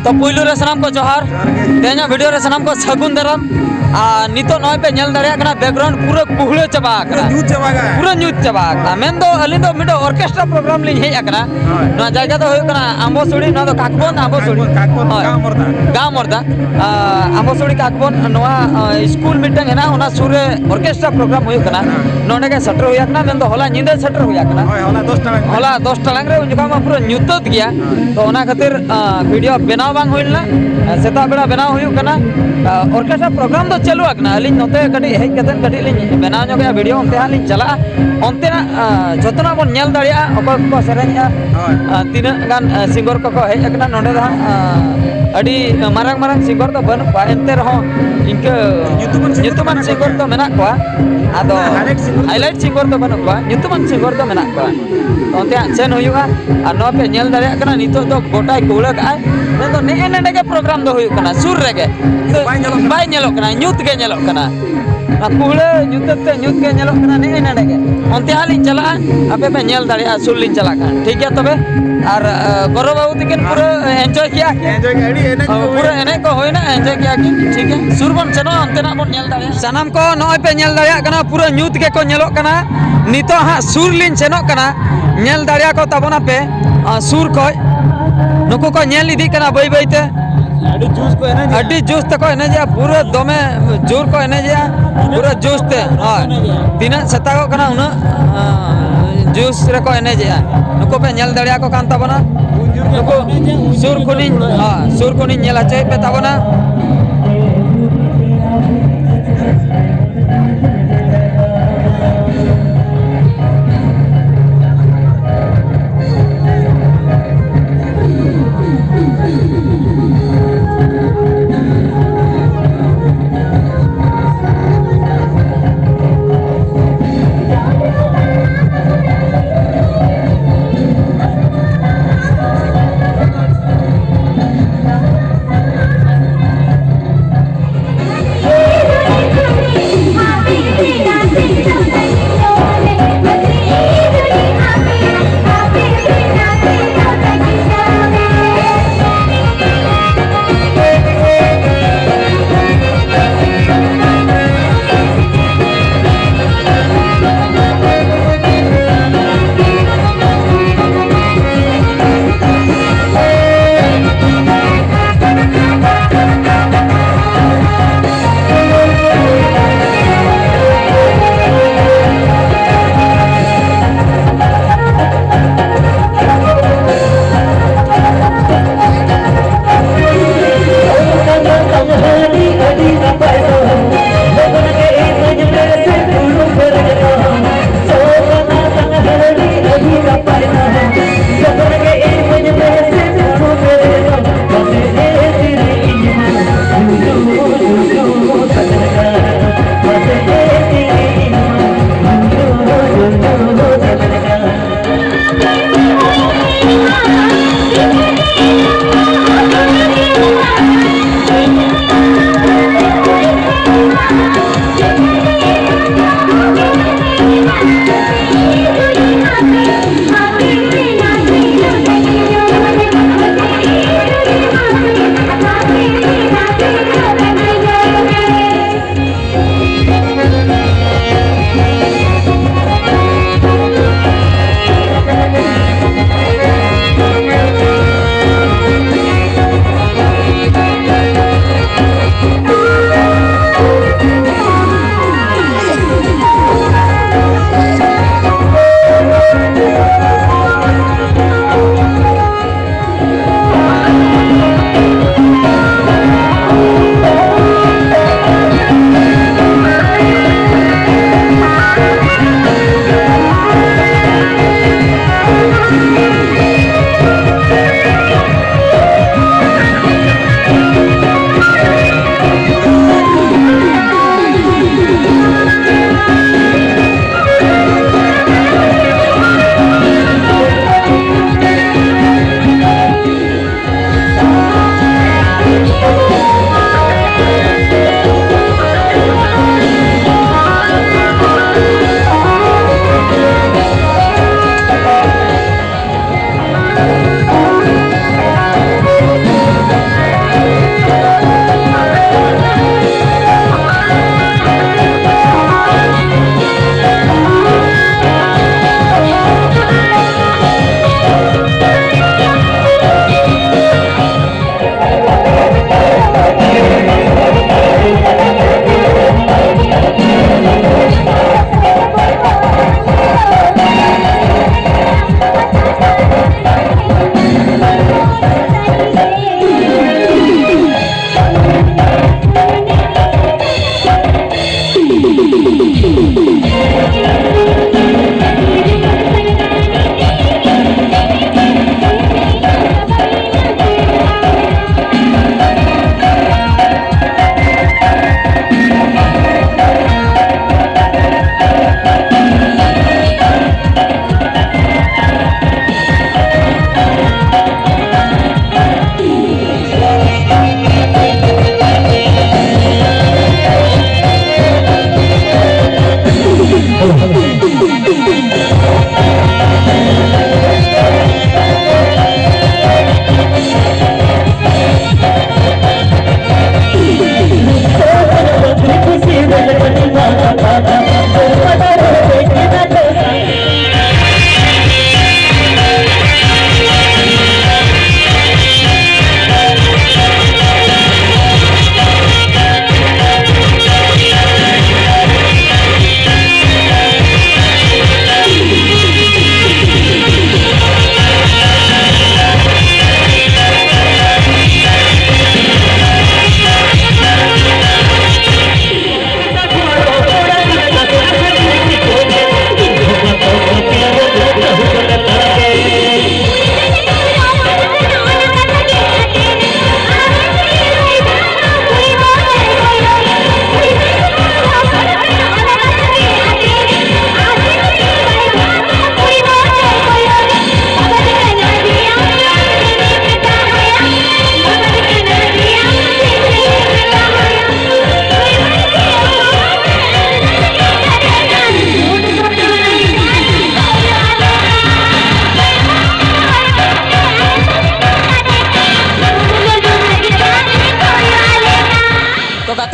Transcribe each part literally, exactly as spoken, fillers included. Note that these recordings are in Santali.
ᱛᱚ, ᱯᱩᱭᱞᱩ ᱨᱮ ᱥᱟᱱᱟᱢ ᱠᱚ ᱡᱚᱦᱟᱨ᱾ ᱡᱚᱦᱟᱨ ᱜᱮ᱾ ᱛᱮᱦᱮᱧᱟᱜ ᱵᱷᱤᱰᱤᱭᱳ ᱨᱮ ᱥᱟᱱᱟᱢ ᱠᱚ ᱥᱟᱹᱜᱩᱱ ᱫᱟᱨᱟᱢ᱾ ᱟᱨ ᱱᱤᱛᱚᱜ ᱱᱚᱜᱼᱚᱭ ᱯᱮ ᱧᱮᱞ ᱫᱟᱲᱮᱭᱟᱜ ᱠᱟᱱᱟ, ᱵᱮᱠᱜᱨᱟᱣᱩᱱᱰ ᱯᱩᱨᱟᱹ ᱠᱩᱦᱲᱟᱹ ᱪᱟᱵᱟ ᱯᱩᱨᱟᱹ ᱟᱠᱟᱱᱟ᱾ ᱧᱩᱛ ᱪᱟᱵᱟ ᱟᱠᱟᱱᱟ᱾ ᱯᱩᱨᱟᱹ ᱧᱩᱛ ᱪᱟᱵᱟ ᱟᱠᱟᱱᱟ᱾ ᱦᱳᱭ᱾ ᱢᱮᱱᱫᱚ ᱟᱹᱞᱤᱧ ᱫᱚ ᱢᱤᱫᱴᱟᱝ ᱚᱨᱠᱮᱥᱴᱨᱟ ᱯᱨᱳᱜᱨᱟᱢ ᱞᱤᱧ ᱦᱮᱡ ᱟᱠᱟᱱᱟ᱾ ᱦᱳᱭ᱾ ᱱᱚᱣᱟ ᱡᱟᱭᱜᱟ ᱫᱚ ᱦᱩᱭᱩᱜ ᱠᱟᱱᱟ ᱟᱢᱵᱚᱥᱩᱲᱤ, ᱱᱚᱣᱟ ᱫᱚ ᱠᱟᱠᱵᱚᱱ ᱟᱢᱵᱚᱥᱩᱲᱤ᱾ ᱠᱟᱠᱵᱚᱱ, ᱠᱟᱠᱵᱚᱱ, ᱦᱳᱭ᱾ ᱜᱟᱶ ᱢᱚᱨᱫᱟ᱾ ᱜᱟᱶ ᱢᱚᱨᱫᱟ᱾ ᱟᱸ, ᱟᱢᱵᱚᱥᱩᱲᱤ ᱠᱟᱠᱵᱚᱱ, ᱱᱚᱣᱟ, ᱟᱸ, ᱥᱠᱩᱞ ᱢᱤᱫᱴᱟᱝ ᱦᱮᱱᱟᱜᱼᱟ, ᱚᱱᱟ ᱥᱩᱨ ᱨᱮ ᱚᱨᱠᱮᱥᱴᱨᱟ ᱯᱨᱳᱜᱨᱟᱢ ᱦᱩᱭᱩᱜ ᱠᱟᱱᱟ᱾ ᱦᱮᱸ᱾ ᱱᱚᱸᱰᱮ ᱜᱮ ᱥᱮᱴᱮᱨ ᱦᱩᱭ ᱟᱠᱟᱱᱟ, ᱢᱮᱱᱫᱚ ᱦᱚᱞᱟ ᱧᱤᱫᱟᱹ ᱥᱮᱴᱮᱨ ᱦᱩᱭ ᱟᱠᱟᱱᱟ᱾ ᱦᱳᱭ, ᱦᱚᱞᱟ ᱫᱚᱥ ᱴᱟᱲᱟᱝ᱾ ᱦᱚᱞᱟ ᱫᱚᱥ ᱴᱟᱲᱟᱝ ᱨᱮ, ᱩᱱ ᱡᱚᱠᱷᱟᱡ ᱢᱟ ᱯᱩᱨᱟᱹ ᱧᱩᱛᱟᱹᱛ ᱜᱮᱭᱟ᱾ ᱦᱳᱭ᱾ ᱛᱚ, ᱚᱱᱟ ᱠᱷᱟᱹᱛᱤᱨ, ᱟᱸ, ᱵᱷᱤᱰᱤᱭᱳ ᱵᱮᱱᱟᱣ ᱵᱟᱝ ᱦᱩᱭ ᱞᱮᱱᱟ᱾ ᱟᱸ, ᱥᱮᱛᱟᱜ ᱵᱮᱲᱟ ᱵᱮᱱᱟᱣ ᱦᱩᱭᱩᱜ ᱠᱟᱱᱟ᱾ ᱟᱸ, ᱚᱨᱠᱮᱥᱴᱨᱟ ᱯᱨᱳᱜᱨᱟᱢ ᱫᱚ ᱪᱟᱹᱞᱩ ᱟᱠᱟᱱᱟ᱾ ᱟᱹᱞᱤᱧ ᱱᱚᱛᱮ ᱠᱟᱹᱴᱤᱡ ᱦᱮᱡ ᱠᱟᱛᱮᱫ ᱠᱟᱹᱴᱤᱡ ᱞᱤᱧ ᱵᱮᱱᱟᱣ ᱧᱚᱜᱮᱜᱼᱟ ᱵᱷᱤᱰᱤᱭᱳ, ᱚᱱᱛᱮ ᱦᱟᱸᱜ ᱞᱤᱧ ᱪᱟᱞᱟᱜᱼᱟ᱾ ᱚᱱᱛᱮᱱᱟᱜ, ᱟᱸ, ᱡᱚᱛᱚᱱᱟᱜ ᱵᱚᱱ ᱧᱮᱞ ᱫᱟᱲᱮᱭᱟᱜᱼᱟ, ᱚᱠᱚᱭ ᱠᱚᱠᱚ ᱥᱮᱨᱮᱧᱮᱜᱼᱟ᱾ ᱦᱳᱭ᱾ ᱟᱸ, ᱛᱤᱱᱟᱹᱜ ᱜᱟᱱ, ᱟᱸ, ᱥᱤᱝᱜᱚᱨ ᱠᱚᱠᱚ ᱦᱮᱡ ᱟᱠᱟᱱᱟ ᱱᱚᱸᱰᱮ ᱫᱚ ᱦᱟᱸᱜ, ᱟᱸ, ᱟᱹᱰᱤ ᱢᱟᱨᱟᱝ ᱢᱟᱨᱟᱝ ᱥᱤᱝᱜᱚᱨ ᱫᱚ ᱵᱟᱹᱱᱩᱜ ᱠᱚᱣᱟ, ᱮᱱᱛᱮ ᱨᱮᱦᱚᱸ ᱤᱱᱠᱟᱹ ᱧᱩᱛᱩᱢᱟᱱ ᱥᱤᱝᱜᱚᱨ ᱧᱩᱛᱩᱢᱟᱱ ᱫᱚ ᱥᱤᱝᱜᱚᱨ ᱢᱮᱱᱟᱜ ᱫᱚ ᱠᱚᱣᱟ᱾ ᱢᱮᱱᱟᱜ ᱠᱚᱣᱟ, ᱟᱫᱚ ᱦᱟᱭᱞᱟᱭᱤᱴ ᱥᱤᱝᱜᱚᱨ ᱫᱚ ᱦᱟᱭᱞᱟᱭᱤᱴ ᱥᱤᱝᱜᱚᱨ ᱫᱚ ᱵᱟᱹᱱᱩᱜ ᱠᱚᱣᱟ, ᱧᱩᱛᱩᱢᱟᱱ ᱥᱤᱝᱜᱚᱨ ᱫᱚ ᱢᱮᱱᱟᱜ ᱠᱚᱣᱟ᱾ ᱚᱱᱛᱮ ᱦᱟᱸᱜ ᱥᱮᱱ ᱦᱩᱭᱩᱜᱼᱟ᱾ ᱟᱨ ᱱᱚᱣᱟ ᱯᱮ ᱧᱮᱞ ᱫᱟᱲᱮᱭᱟᱜ ᱠᱟᱱᱟ, ᱱᱤᱛᱚᱜ ᱫᱚ ᱜᱚᱴᱟᱭ ᱠᱩᱦᱲᱟᱹ ᱠᱟᱜᱼᱟᱭ᱾ ᱢᱮᱱᱫᱚ ᱱᱮᱜᱼᱮ ᱱᱮᱸᱰᱮ ᱜᱮ ᱯᱨᱳᱜᱨᱟᱢ ᱫᱚ ᱦᱩᱭᱩᱜ ᱠᱟᱱᱟ, ᱥᱩᱨ ᱨᱮᱜᱮ᱾ ᱵᱟᱭ ᱧᱮᱞᱚᱜ ᱠᱟᱱᱟ᱾ ᱵᱟᱭ ᱧᱮᱞᱚᱜ ᱠᱟᱱᱟ, ᱧᱩᱛ ᱜᱮ ᱧᱮᱞᱚᱜ ᱠᱟᱱᱟ᱾ ᱚᱱᱟ ᱠᱩᱦᱲᱟᱹ ᱧᱩᱛᱟᱹᱛ ᱛᱮ ᱧᱩᱛ ᱜᱮ ᱧᱮᱞᱚᱜ ᱠᱟᱱᱟ, ᱱᱮᱜᱼᱮ ᱱᱮᱸᱰᱮ ᱜᱮ᱾ ᱚᱱᱛᱮ ᱦᱟᱸᱜ ᱞᱤᱧ ᱪᱟᱞᱟᱜᱼᱟ, ᱟᱯᱮ ᱯᱮ ᱧᱮᱞ ᱫᱟᱲᱮᱭᱟᱜᱼᱟ, ᱥᱩᱨ ᱞᱤᱧ ᱪᱟᱞᱟᱜ ᱠᱟᱱᱟ᱾ ᱴᱷᱤᱠ ᱜᱮᱭᱟ ᱛᱚᱵᱮ? ᱟᱨ, ᱟᱸ, ᱜᱚᱨᱚ ᱵᱟᱹᱵᱩ ᱛᱟᱹᱠᱤᱱ ᱯᱩᱨᱟᱹ ᱮᱱᱡᱚᱭ ᱠᱮᱜᱼᱟ ᱠᱤᱱ᱾ ᱮᱱᱡᱚᱭ ᱠᱮᱜᱼᱟ, ᱟᱹᱰᱤ ᱮᱱᱮᱡ ᱠᱚ ᱯᱩᱨᱟᱹ ᱦᱩᱭᱱᱟ᱾ ᱮᱱᱮᱡ ᱠᱚ ᱦᱩᱭᱱᱟ, ᱮᱱᱡᱚᱭ ᱠᱮᱜᱼᱟ ᱠᱤᱱ᱾ ᱴᱷᱤᱠ ᱜᱮᱭᱟ, ᱥᱩᱨ ᱵᱚᱱ ᱥᱮᱱᱚᱜᱼᱟ, ᱚᱱᱛᱮᱱᱟᱜ ᱵᱚᱱ ᱧᱮᱞ ᱫᱟᱲᱮᱭᱟᱜᱼᱟ᱾ ᱥᱟᱱᱟᱢ ᱠᱚ ᱱᱚᱜᱼᱚᱭ ᱯᱮ ᱧᱮᱞ ᱫᱟᱲᱮᱭᱟᱜ ᱠᱟᱱᱟ, ᱯᱩᱨᱟᱹ ᱧᱩᱛ ᱜᱮᱠᱚ ᱧᱮᱞᱚᱜ ᱠᱟᱱᱟ᱾ ᱱᱤᱛᱚᱜ ᱦᱟᱸᱜ ᱥᱩᱨ ᱞᱤᱧ ᱥᱮᱱᱚᱜ ᱠᱟᱱᱟ, ᱧᱮᱞ ᱫᱟᱲᱮᱭᱟᱠᱚ ᱛᱟᱵᱚᱱᱟᱯᱮ, ᱟᱸ, ᱥᱩᱨ ᱠᱷᱚᱡ ᱱᱩᱠᱩ ᱠᱚ ᱧᱮᱞ ᱤᱫᱤᱜ ᱠᱟᱱᱟ ᱵᱟᱹᱭ ᱵᱟᱹᱭ ᱛᱮ᱾ ᱟᱹᱰᱤ ᱡᱳᱨ ᱠᱚ ᱮᱱᱮᱡᱮᱜᱼᱟ᱾ ᱟᱹᱰᱤ ᱡᱳᱨ ᱛᱮᱠᱚ ᱮᱱᱮᱡᱮᱜᱼᱟ, ᱯᱩᱨᱟᱹ ᱫᱚᱢᱮ ᱡᱳᱨ ᱠᱚ ᱮᱱᱮᱡᱮᱜᱼᱟ, ᱯᱩᱨᱟᱹ ᱡᱳᱨ ᱛᱮ᱾ ᱦᱳᱭ᱾ ᱛᱤᱱᱟᱹᱜ ᱥᱮᱛᱟᱜᱚᱜ ᱠᱟᱱᱟ ᱩᱱᱟᱹᱜ, ᱟᱸ, ᱡᱳᱨ ᱨᱮᱠᱚ ᱮᱱᱮᱡᱮᱜᱼᱟ᱾ ᱱᱩᱠᱩ ᱯᱮ ᱧᱮᱞ ᱫᱟᱲᱮᱭᱟᱠᱚ ᱠᱟᱱ ᱛᱟᱵᱚᱱᱟ᱾ ᱱᱩᱠᱩ ᱥᱩᱨ ᱠᱷᱚᱱᱤᱧ, ᱦᱳᱭ, ᱥᱩᱨ ᱠᱷᱚᱱᱤᱧ ᱧᱮᱞ ᱦᱚᱪᱚᱭᱮᱫ ᱯᱮ ᱛᱟᱵᱚᱱᱟ᱾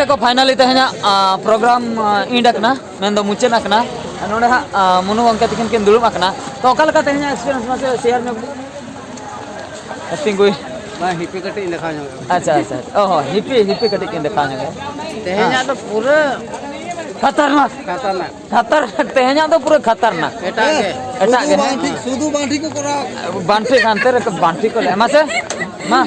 ᱠᱚ finally ᱛᱮᱦᱮᱧᱟᱜ ᱯᱨᱳᱜᱨᱟᱢ ᱮᱱᱰ ᱟᱠᱟᱱᱟ, ᱢᱮᱱᱫᱚ ᱢᱩᱪᱟᱹᱫ ᱟᱠᱟᱱᱟ᱾ ᱱᱚᱰᱮ ᱦᱟᱸᱜ ᱢᱩᱱᱩ ᱜᱚᱢᱠᱮ ᱛᱟᱹᱠᱤᱱ ᱠᱤᱱ ᱫᱩᱲᱩᱵ ᱟᱠᱟᱱᱟ᱾ ᱛᱚ ᱚᱠᱟ ᱞᱮᱠᱟ ᱛᱮᱦᱮᱧᱟᱜ ᱮᱠᱥᱯᱤᱨᱤᱭᱮᱱᱥ ᱢᱟᱥᱮ ᱥᱮᱭᱟᱨ ᱧᱚᱜ ᱵᱤᱱ? ᱛᱤᱸᱜᱩᱭ᱾ ᱵᱟᱝ, ᱦᱤᱯᱤ ᱠᱟᱹᱴᱤᱡ ᱤᱧ ᱫᱮᱠᱷᱟᱣ ᱧᱚᱜ ᱠᱟᱱᱟ᱾ ᱟᱪᱪᱷᱟ, ᱟᱪᱪᱷᱟ᱾ ᱚ ᱦᱚᱸ, ᱦᱤᱯᱤ, ᱦᱤᱯᱤ ᱠᱟᱹᱴᱤᱡ ᱠᱤᱱ ᱫᱮᱠᱷᱟᱣ ᱧᱚᱜ ᱠᱟᱱᱟ᱾ ᱛᱮᱦᱮᱧᱟᱜ ᱫᱚ ᱯᱩᱨᱟᱹ ᱠᱷᱟᱛᱟᱨᱱᱟᱠ᱾ ᱠᱷᱟᱛᱟᱨᱱᱟᱠ᱾ ᱠᱷᱟᱛᱟᱨ, ᱛᱮᱦᱮᱧᱟᱜ ᱫᱚ ᱯᱩᱨᱟᱹ ᱠᱷᱟᱛᱟᱨᱱᱟᱠ᱾ ᱮᱴᱟᱜ ᱜᱮ᱾ ᱮᱴᱟᱜ ᱜᱮ, ᱥᱩᱫᱷᱩ ᱦᱮᱸ᱾ ᱵᱟᱝ ᱴᱷᱤᱠ, ᱥᱩᱫᱷᱩ ᱵᱟᱝ ᱴᱷᱤᱠ ᱠᱚ ᱠᱚᱨᱟᱣ᱾ ᱵᱟᱝ ᱴᱷᱤᱠ ᱦᱟᱱᱛᱮ ᱨᱮ ᱵᱟᱝ ᱴᱷᱤᱠ ᱠᱚ ᱞᱟᱹᱭᱟ᱾ ᱢᱟᱥᱮ, ᱢᱟ,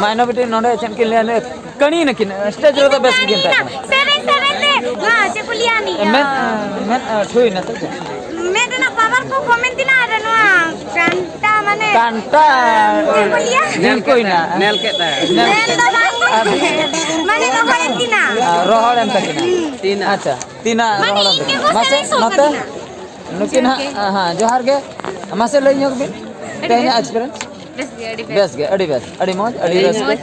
ᱢᱟᱭᱱᱚᱵᱤᱴᱤ ᱱᱚᱰᱮ ᱪᱮᱫ ᱠᱤᱱ ᱞᱟᱹᱭᱟ? ᱱᱩᱭ ᱠᱟᱹᱲᱤ ᱱᱟᱹᱠᱤᱱ, ᱥᱴᱮᱡ ᱨᱮᱫᱚ ᱵᱮᱥ ᱜᱮᱠᱤᱱ ᱛᱟᱦᱮᱸ ᱠᱟᱱᱟ᱾ ᱥᱮᱨᱮᱧ, ᱥᱮᱨᱮᱧ ᱛᱮ, ᱱᱚᱣᱟ ᱪᱮᱫ ᱠᱚ ᱞᱟᱹᱭᱟ ᱱᱤᱭᱟᱹ? ᱢᱮᱫ, ᱢᱮᱫ ᱴᱷᱩᱭ ᱱᱟ ᱥᱮ ᱪᱮᱫ? ᱢᱮᱫ ᱨᱮᱱᱟᱜ ᱯᱟᱣᱟᱨ ᱠᱚ ᱠᱚᱢᱮᱱ ᱛᱤᱱᱟᱹᱜ ᱟᱨ ᱱᱚᱣᱟ ᱠᱟᱱᱴᱟ ᱢᱟᱱᱮ ᱠᱟᱱᱴᱟ᱾ ᱪᱮᱫ ᱠᱚ ᱞᱟᱹᱭᱟ? ᱧᱮᱞ ᱠᱚᱭᱱᱟ᱾ ᱧᱮᱞ ᱠᱮᱫ ᱛᱟᱭ᱾ ᱧᱮᱞ ᱢᱮᱫ ᱫᱚ ᱵᱟᱝ ᱜᱮ᱾ ᱢᱟᱱᱮ ᱨᱚᱦᱚᱲᱮᱱ ᱛᱤᱱᱟ᱾ ᱨᱚᱦᱚᱲᱮᱱ ᱛᱟᱹᱠᱤᱱᱟ᱾ ᱛᱤᱱᱟ᱾ ᱟᱪᱪᱷᱟ, ᱛᱤᱱᱟ ᱢᱟᱱᱮ ᱨᱚᱦᱚᱲᱮᱱ ᱤᱧ ᱛᱟᱹᱠᱤᱱᱟ᱾ ᱜᱮᱠᱚ ᱢᱟᱥᱮ, ᱥᱮᱨᱮᱧ ᱥᱚᱫ ᱱᱚᱛᱮ᱾ ᱠᱤᱧᱟ᱾ ᱱᱩᱠᱤᱱ ᱦᱟᱸᱜ, ᱡᱚᱦᱟᱨ ᱜᱮ᱾ ᱦᱮᱸ, ᱡᱚᱦᱟᱨ ᱜᱮ᱾ ᱢᱟᱥᱮ ᱞᱟᱹᱭ ᱧᱚᱜ ᱵᱤᱱ, ᱟᱹᱰᱤ ᱛᱮᱦᱮᱧᱟᱜ ᱵᱮᱥ᱾ ᱮᱠᱥᱯᱤᱨᱤᱭᱮᱱᱥ? ᱵᱮᱥ ᱜᱮ, ᱟᱹᱰᱤ ᱵᱮᱥ᱾ ᱵᱮᱥ ᱜᱮ, ᱟᱹᱰᱤ ᱵᱮᱥ, ᱟᱹᱰᱤ ᱢᱚᱡᱽ, ᱟᱹᱰᱤ ᱨᱟᱹᱥᱠᱟᱹ᱾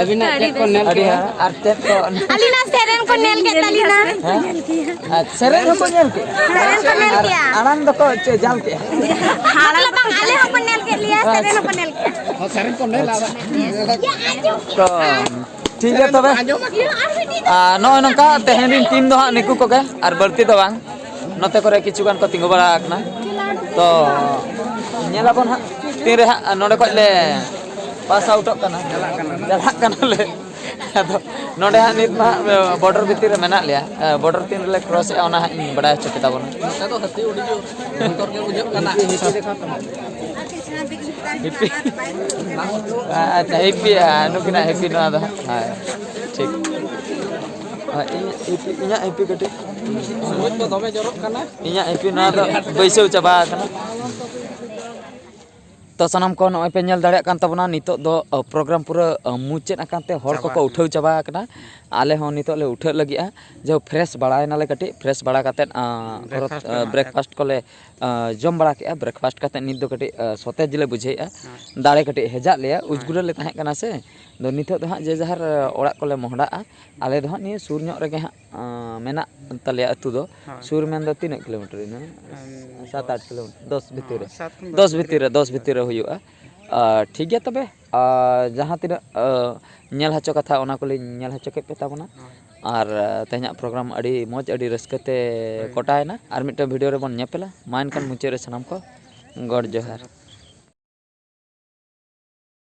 ᱟᱹᱵᱤᱱᱟᱜ ᱟᱹᱰᱤ ᱪᱮᱫ ᱠᱚ ᱵᱮᱥ᱾ ᱧᱮᱞ ᱟᱹᱰᱤ ᱠᱮᱫᱟ? ᱦᱟᱦᱟᱲᱟ᱾ ᱟᱨ ᱪᱮᱫ ᱠᱚ? ᱟᱹᱞᱤᱧᱟᱜ ᱥᱮᱨᱮᱧ ᱠᱚ ᱧᱮᱞ ᱠᱮᱫ ᱛᱟᱹᱞᱤᱧᱟ᱾ ᱦᱮᱸ? ᱟᱨ ᱥᱮᱨᱮᱧ ᱦᱚᱸᱠᱚ ᱧᱮᱞ ᱠᱮᱫᱼᱟ? ᱥᱮᱨᱮᱧ ᱠᱚ ᱧᱮᱞ ᱟᱨ ᱠᱮᱫᱼᱟ᱾ ᱟᱲᱟᱝ ᱫᱚᱠᱚ ᱪᱮᱫ ᱡᱟᱞ ᱠᱮᱫᱼᱟ? ᱢᱚᱛᱞᱚᱵ ᱵᱟᱝ, ᱟᱞᱮ ᱦᱚᱸᱠᱚ ᱧᱮᱞ ᱠᱮᱫ ᱞᱮᱭᱟ, ᱥᱮᱨᱮᱧ ᱦᱚᱸᱠᱚ ᱧᱮᱞ ᱠᱮᱫᱼᱟ᱾ ᱦᱚᱸ, ᱥᱮᱨᱮᱧ ᱠᱚ ᱧᱮᱞ ᱟᱠᱟᱫᱟ᱾ ᱛᱚ, ᱴᱷᱤᱠ ᱜᱮᱭᱟ ᱛᱚᱵᱮ᱾ ᱟᱨ ᱱᱚᱜᱼᱚᱭ ᱱᱚᱝᱠᱟ ᱛᱮᱦᱮᱧ ᱨᱤᱱ ᱴᱤᱢ ᱫᱚ ᱦᱟᱸᱜ ᱱᱤᱠᱩ ᱠᱚᱜᱮ, ᱟᱨ ᱵᱟᱹᱲᱛᱤ ᱫᱚ ᱵᱟᱝ᱾ ᱱᱚᱛᱮ ᱠᱚᱨᱮ ᱠᱤᱪᱷᱩ ᱜᱟᱱ ᱠᱚ ᱛᱤᱸᱜᱩ ᱵᱟᱲᱟ ᱟᱠᱟᱱᱟ᱾ ᱛᱚ, ᱧᱮᱞᱟᱵᱚᱱ ᱦᱟᱸᱜ ᱛᱤᱱᱨᱮ ᱦᱟᱸᱜ ᱱᱚᱰᱮ ᱠᱷᱚᱡ ᱞᱮ ᱯᱟᱥ ᱟᱣᱩᱴᱚᱜ ᱠᱟᱱᱟ᱾ ᱪᱟᱞᱟᱜ ᱠᱟᱱᱟᱞᱮ᱾ ᱟᱫᱚ ᱱᱚᱰᱮ ᱦᱟᱸᱜ ᱱᱤᱛ ᱢᱟ ᱦᱟᱸᱜ ᱵᱚᱰᱟᱨ ᱵᱷᱤᱛᱤᱨ ᱨᱮ ᱢᱮᱱᱟᱜ ᱞᱮᱭᱟ᱾ ᱵᱚᱰᱟᱨ ᱛᱤᱱ ᱨᱮᱞᱮ ᱠᱨᱚᱥᱮᱜᱼᱟ, ᱚᱱᱟ ᱦᱟᱸᱜ ᱤᱧ ᱵᱟᱲᱟᱭ ᱦᱚᱪᱚ ᱠᱮᱛᱟ ᱵᱚᱱᱟ᱾ ᱱᱚᱛᱮ ᱫᱚ ᱦᱟᱹᱛᱤ ᱟᱹᱰᱤ ᱡᱳᱨ ᱵᱚᱛᱚᱨ ᱜᱮ ᱵᱩᱡᱷᱟᱹᱜ ᱠᱟᱱᱟ᱾ ᱦᱤᱯᱤ᱾ ᱟᱪᱪᱷᱟ, ᱦᱤᱯᱤ, ᱦᱮᱸ, ᱱᱩᱠᱤᱱᱟᱜ ᱦᱤᱯᱤ ᱱᱚᱣᱟ ᱫᱚ ᱦᱟᱸᱜ᱾ ᱦᱮᱸ, ᱴᱷᱤᱠ᱾ ᱦᱮᱸ, ᱤᱧ, ᱤᱯᱤ-, ᱤᱧᱟᱹᱜ ᱤᱯᱤ ᱠᱟᱹᱴᱤᱡ᱾ ᱥᱚᱢᱚᱭ ᱠᱚ ᱫᱚᱢᱮ ᱡᱚᱨᱚᱜ ᱠᱟᱱᱟ᱾ ᱤᱧᱟᱹᱜ ᱤᱯᱤ ᱱᱚᱣᱟ ᱫᱚ ᱵᱟᱹᱭᱥᱟᱹᱣ ᱪᱟᱵᱟ ᱟᱠᱟᱱᱟ᱾ ᱛᱚ, ᱥᱟᱱᱟᱢ ᱠᱚ ᱱᱚᱜᱼᱚᱭ ᱯᱮ ᱧᱮᱞ ᱫᱟᱲᱮᱭᱟᱜ ᱠᱟᱱ ᱛᱟᱵᱚᱱᱟ, ᱱᱤᱛᱚᱜ ᱫᱚ, ᱚ, ᱯᱨᱳᱜᱨᱟᱢ ᱯᱩᱨᱟᱹ, ᱚ, ᱢᱩᱪᱟᱹᱫ ᱟᱠᱟᱱ ᱛᱮ ᱦᱚᱲ ᱪᱟᱵᱟ ᱠᱚᱠᱚ ᱟᱠᱟᱱᱟ᱾ ᱩᱴᱷᱟᱹᱣ ᱪᱟᱵᱟ ᱟᱠᱟᱱᱟ᱾ ᱟᱞᱮ ᱦᱚᱸ ᱱᱤᱛᱚᱜ ᱞᱮ ᱩᱴᱷᱟᱹᱜ ᱞᱟᱹᱜᱤᱫᱼᱟ᱾ ᱡᱟᱦᱳᱠ, ᱯᱷᱨᱮᱥ ᱵᱟᱲᱟᱭᱮᱱᱟᱞᱮ ᱠᱟᱹᱴᱤᱡ, ᱯᱷᱨᱮᱥ ᱵᱟᱲᱟ ᱠᱟᱛᱮᱫ, ᱟᱸ, ᱵᱨᱮᱠᱯᱷᱟᱥᱴ ᱠᱚᱞᱮ ᱵᱨᱮᱠᱯᱷᱟᱥᱴ ᱠᱚᱞᱮ, ᱟᱸ, ᱡᱚᱢ ᱵᱟᱲᱟ ᱠᱮᱫᱼᱟ᱾ ᱵᱨᱮᱠᱯᱷᱟᱥᱴ ᱠᱟᱛᱮᱫ ᱱᱤᱛ ᱫᱚ ᱠᱟᱹᱴᱤᱡ, ᱟᱸ, ᱥᱚᱛᱮᱡᱽ ᱞᱮ ᱵᱩᱡᱷᱟᱹᱣᱮᱫᱼᱟ᱾ ᱟᱪᱪᱷᱟ᱾ ᱫᱟᱲᱮ ᱠᱟᱹᱴᱤᱡ ᱦᱮᱡᱟᱜ ᱞᱮᱭᱟ, ᱦᱳᱭ᱾ ᱩᱡᱽᱜᱩᱨᱟᱹ ᱞᱮ ᱛᱟᱦᱮᱸ ᱠᱟᱱᱟ ᱥᱮ᱾ ᱟᱫᱚ ᱱᱤᱛᱚᱜ ᱫᱚ ᱦᱟᱸᱜ ᱡᱮ ᱡᱟᱦᱟᱨ, ᱟᱸ, ᱚᱲᱟᱜ ᱠᱚᱞᱮ ᱢᱚᱦᱰᱟᱜᱼᱟ᱾ ᱟᱞᱮ ᱫᱚ ᱦᱟᱸᱜ ᱱᱤᱭᱟᱹ ᱥᱩᱨ ᱧᱚᱜ ᱨᱮᱜᱮ ᱦᱟᱸᱜ, ᱟᱸ, ᱢᱮᱱᱟᱜ ᱛᱟᱞᱮᱭᱟ ᱟᱹᱛᱩ ᱫᱚ᱾ ᱦᱳᱭ᱾ ᱥᱩᱨ ᱢᱮᱱᱫᱚ ᱛᱤᱱᱟᱹᱜ ᱠᱤᱞᱳᱢᱤᱴᱟᱨ ᱤᱱᱟᱹ? ᱟᱢ, ᱥᱟᱛ ᱟᱴ ᱫᱚᱥ᱾ ᱠᱤᱞᱳᱢᱤᱴᱟᱨ, ᱫᱚᱥ ᱵᱷᱤᱛᱤᱨ ᱨᱮ᱾ ᱦᱚᱸ, ᱥᱟᱛ ᱠᱷᱚᱱ ᱫᱚᱥ ᱫᱚᱥ ᱵᱷᱤᱛᱤᱨ ᱵᱷᱤᱛᱤᱨ ᱨᱮ, ᱨᱮ᱾ ᱫᱚᱥ ᱵᱷᱤᱛᱤᱨ ᱨᱮ ᱦᱩᱭᱩᱜᱼᱟ᱾ ᱟᱨ ᱴᱷᱤᱠ ᱜᱮᱭᱟ ᱛᱚᱵᱮ, ᱟᱨ ᱡᱟᱦᱟᱸ ᱛᱤᱱᱟᱹᱜ ᱟᱨ ᱧᱮᱞ ᱦᱚᱪᱚ ᱠᱟᱛᱷᱟ, ᱚᱱᱟ ᱠᱚᱞᱤᱧ ᱧᱮᱞ ᱦᱚᱪᱚ ᱠᱮᱫ ᱯᱮ ᱛᱟᱵᱚᱱᱟ᱾ ᱟᱨ ᱟᱨ ᱛᱮᱦᱮᱧᱟᱜ ᱯᱨᱳᱜᱨᱟᱢ ᱟᱹᱰᱤ ᱢᱚᱡᱽ, ᱟᱹᱰᱤ ᱨᱟᱹᱥᱠᱟᱹ ᱛᱮ ᱦᱳᱭ᱾ ᱠᱚᱴᱟᱭᱮᱱᱟ᱾ ᱟᱨ ᱢᱤᱫᱴᱮᱱ ᱵᱷᱤᱰᱤᱭᱳ ᱨᱮᱵᱚᱱ ᱧᱮᱯᱮᱞᱟ᱾ ᱢᱟ ᱮᱱᱠᱷᱟᱱ ᱢᱩᱪᱟᱹᱫ ᱨᱮ ᱥᱟᱱᱟᱢ ᱠᱚ ᱜᱚᱰ ᱡᱚᱦᱟᱨ᱾